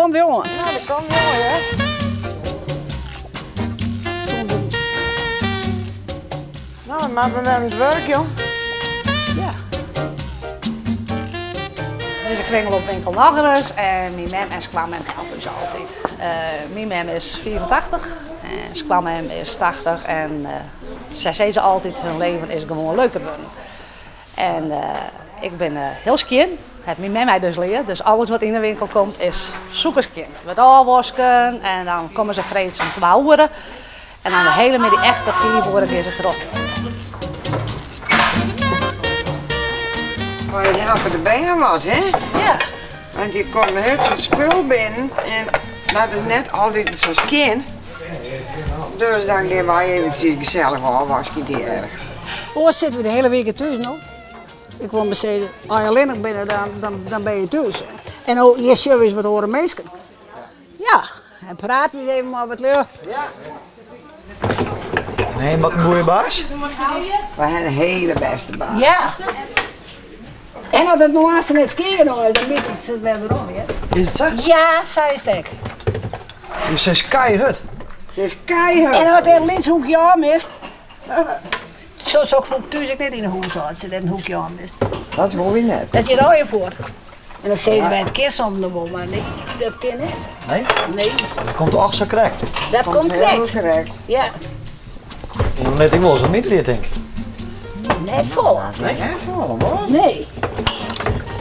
komt wer oan. Nou, dat komt wel, hè. Nou, dan moatte we wer oan it wurk, joh. Ja. Dizze kringloopwinkel nochris en myn mem en skoanmem helpe ús altyd. Myn mem is 85 en skoanmem is 80 en sy sizze altyd hun leven is gewoan leuker wurden. En ik bin hiel skjin, hat myn mem my dus leard. Dus alles wat yn de winkel komt is sûkerskjin. Wurdt ôfwosken en dan komme se freeds om 2 oere. En dan de hiele middei echt tot 5 oere gean se troch. Wy helpe de bern wat, hè? Ja. Want je komt in hiel soad spul binnen en dat is net altyd sa skjin. Dus dan gean wy eventsjes gesellich ôfwaskje tegearre. Oars sitte we de hiele wike thús no. Ik wol mar sizze, as je allinnich binne, dan binne je thús. En no, hjir sjogge we ris wat oare minsken. Ja, en prate we ris even mei wat lju. Nee, wat in goeie baas. Wy ha in hiele bêste baas. Ja. En as it no aanst net skjin is, dan mjit it wer werom, hear. Is it sa? Ja, sa is it ek. Dus se is keihurd. Se is keihurd. En as der in lyts hoekje ôf mist, zo sok hoek thús ek net yn 'e hûs as der in hoekje ôf mist. Dat wol wy net. Dat giet allegear fuort. En dan sizze wy it kin soms noch wol, mar nee, dat kin net. Nee? Nee. Dat komt och sa krekt. Dat komt Hiel krekt. krekt. Ja. Dan lit ik wol ris mittelje, tink ik. Net folle. Nee, net folle, hoor. Nee.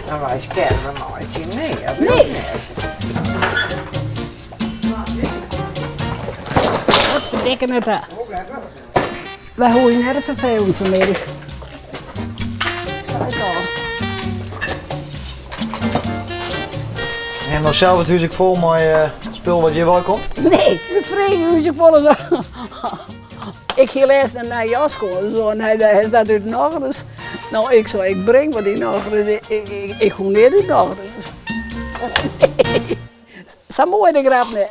Dan wy skermen meitsje. Nee, dat Nee. nee. Net. Potferdikke net ta. Wy hoege je net te ferfelen fanmiddei. Sei ik al. En dan sels it hús ek fol mei spul wat hjir wei komt? Nee, se freegje ús ek wolris. Ik hie lêsten in nije jas kocht, zo, en hy staat út Nochris. No, ik sei, ik bring wat yn Nochris, ik hoech neat út Nochris. Nee, sa moai de grap net.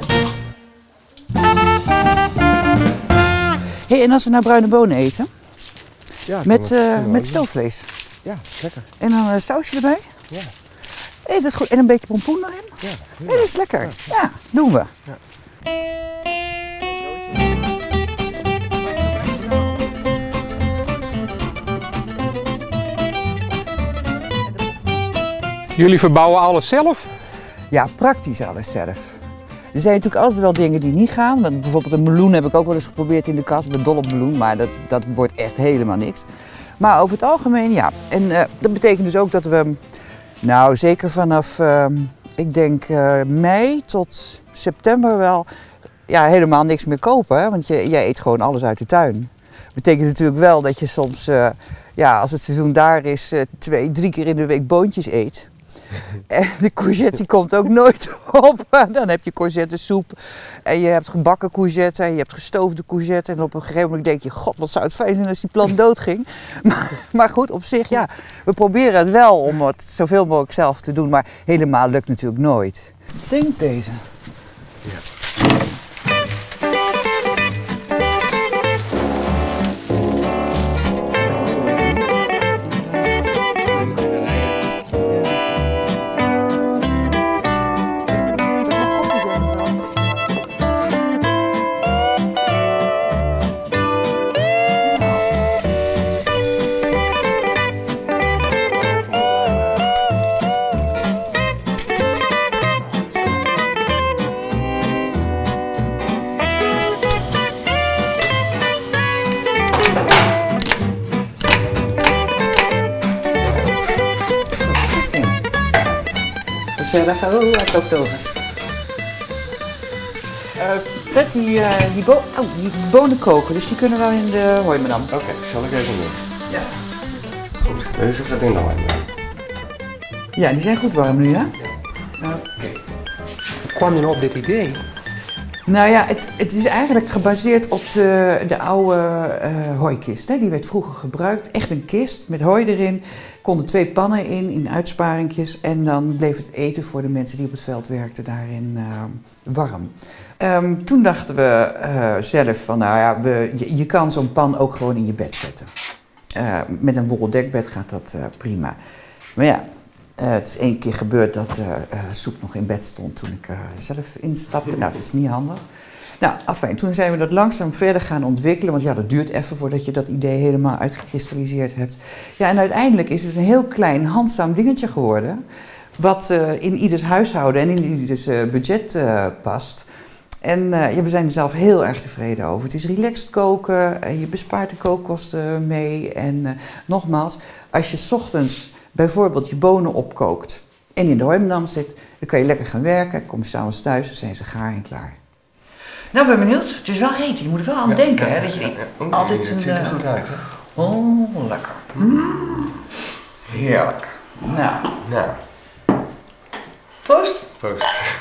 Hey, en als we nou bruine bonen eten? Ja, Met stoofvlees. Ja, lekker. En dan een sausje erbij? Ja. Hey, dat is goed. En een beetje pompoen erin? Ja. Hey, dat is lekker. Ja, ja, doen we. Ja. Jullie verbouwen alles zelf? Ja, praktisch alles zelf. Er zijn natuurlijk altijd wel dingen die niet gaan. Want bijvoorbeeld een meloen heb ik ook wel eens geprobeerd in de kast. Ik ben dol op meloen, maar dat wordt echt helemaal niks. Maar over het algemeen, ja. En dat betekent dus ook dat we, zeker vanaf, ik denk mei tot september wel, ja, helemaal niks meer kopen. Hè? Want jij eet gewoon alles uit de tuin. Dat betekent natuurlijk wel dat je soms, als het seizoen daar is, 2, 3 keer in de week boontjes eet. En de courgette die komt ook nooit op. Dan heb je courgettesoep en je hebt gebakken courgette en je hebt gestoofde courgette. En op een gegeven moment denk je, god, wat zou het fijn zijn als die plant doodging. Maar goed, op zich, ja, we proberen het wel om het zoveel mogelijk zelf te doen. Maar helemaal lukt natuurlijk nooit. Ik denk deze. Ja. Gezellig, oh, hij kookt over. Fred, die bonen koken, dus die kunnen wel in de hooimadam. Oké, zal ik even doen. Ja. Goed, deze gaat in de hooimadam. Ja, die zijn goed warm nu, hè? Ja. Oké. Hoe kwam je nou op dit idee? Het is eigenlijk gebaseerd op de oude hooikist. Hè. Die werd vroeger gebruikt. Echt een kist met hooi erin. Er konden 2 pannen in, in uitsparingjes. En dan bleef het eten voor de mensen die op het veld werkten daarin warm. Toen dachten we zelf van, je kan zo'n pan ook gewoon in je bed zetten. Met een wollen dekbed gaat dat prima. Maar ja, Het is één keer gebeurd dat de soep nog in bed stond toen ik zelf instapte. Nou, dat is niet handig. Nou, afijn, toen zijn we dat langzaam verder gaan ontwikkelen. Want ja, dat duurt even voordat je dat idee helemaal uitgekristalliseerd hebt. Ja, en uiteindelijk is het een heel klein, handzaam dingetje geworden. Wat in ieders huishouden en in ieders budget past. En ja, we zijn er zelf heel erg tevreden over. Het is relaxed koken, je bespaart de kookkosten mee. En nogmaals, als je 's ochtends bijvoorbeeld je bonen opkookt en in de hooimandam zit, dan kan je lekker gaan werken. Kom je 's avonds thuis, dan zijn ze gaar en klaar. Nou, ik ben benieuwd. Het is wel heet. Je moet er wel aan denken, hè? Dat je Oeh, altijd het een, ziet er goed uit, hè? Oh, lekker. Heerlijk. Nou. Nou. Proost. Proost.